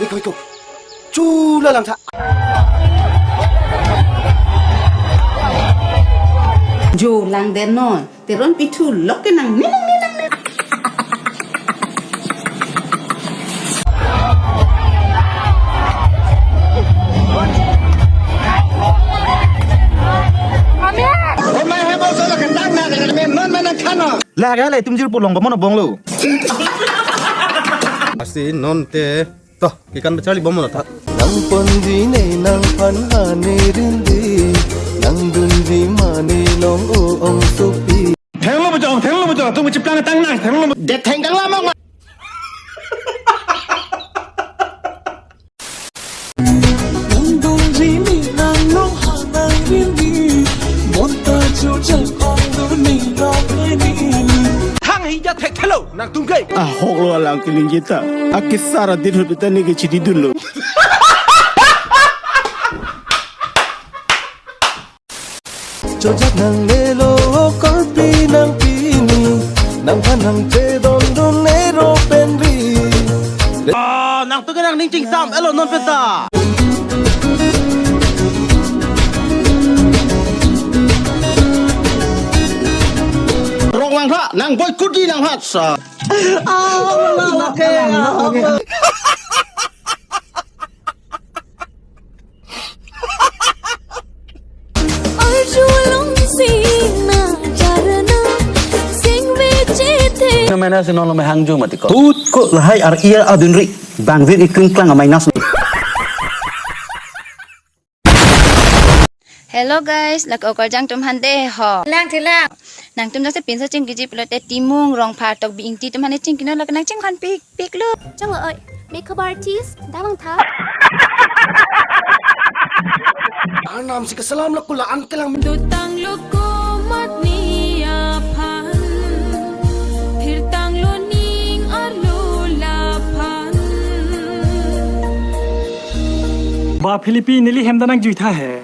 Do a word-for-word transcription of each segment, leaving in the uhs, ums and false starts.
Iko, iko. Chula langtha. Jo langdet non. Teron pithu lok ke nang ninang ninang ninang. Lake le tum jirpo long bomon bonglo. Lasi non te to kekan pacharli bomon ta. Nang ponji ne nangphan ha ne rinri, nang dunji ma ne long o ongsopi. Thenglo bojong, thenglo bojong, tum chiplang tang nang, thenglo. De thengkang lamang ma. Nang dongji ne nang long ha nang rinri, bonta chojak ong dun ne nang rinri. Thang hija thekthelo nangtum ke. Ahok lo alang kelingjita. Akesar adin hut ta ne kechidi dunlo. Chojak nanglelo, korpi nangpi ni, nangphan nangchedondun ero penri. Ah, nangtum ke nangning chingsam, elo non penta. Rong lang tha, nang boy kudi nang hat sa. Ah, okay, okay. Arjulong sing na charana sing vechete. Na minus non lo me hangjo mati ko. Tut ko lahai ar iya adunri. Bangvir ikung klang minus. Hello guys, lake okarjang tum hande ho. Lang thilang. Nangtum jaksi pinso chingkiji pulote Timung, Rongphar, Tokbi, Ingti tum hande chingkinon lake nang chingkhan pik pik lo. Chong oi, makeup artist, damang tha. Arnam si keselam lo kula an kelang. Dotang lo komatne aphan, thirtang lo ning arlo laphan. Ba Philippi neli hem danang juitha he.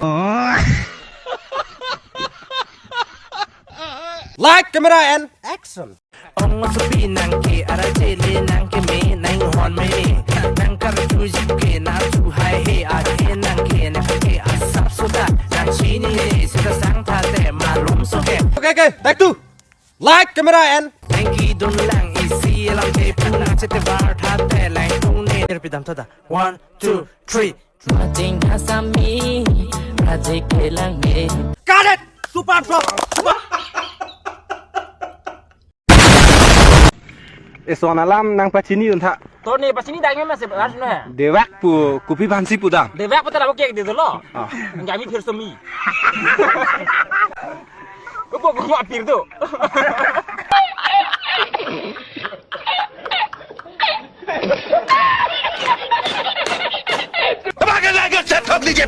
Light, camera, and action. Ong sopi nang ke ara chele nang ke me nang hon me nang kar tu jip ke na tu hai he a ke nang ke na ke asap suda nang chini le suda sang tha te malum suke. Okay, okay, take two. Light, camera, and nang ki dun lang isi alam te pu nang chete var tha te lang tung ne. Repeat dam tha da. One, two, three. Mating asami, Raji kelang ne. Cut it! Super flop! Eson alam nang pachini untha. To ne pachini dang ma se ras no he. Dewak pu kopi bansi pu dam. Dewak pu ta labo kek de lo. Ah. Nggak mi phir semi. Ko ko ko apir tu. दबा के लाइक और शेयर ठोक दीजिए।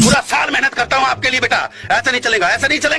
पूरा साल मेहनत करता हूँ आपके लिए बेटा, ऐसा नहीं चलेगा, ऐसा नहीं चलेगा।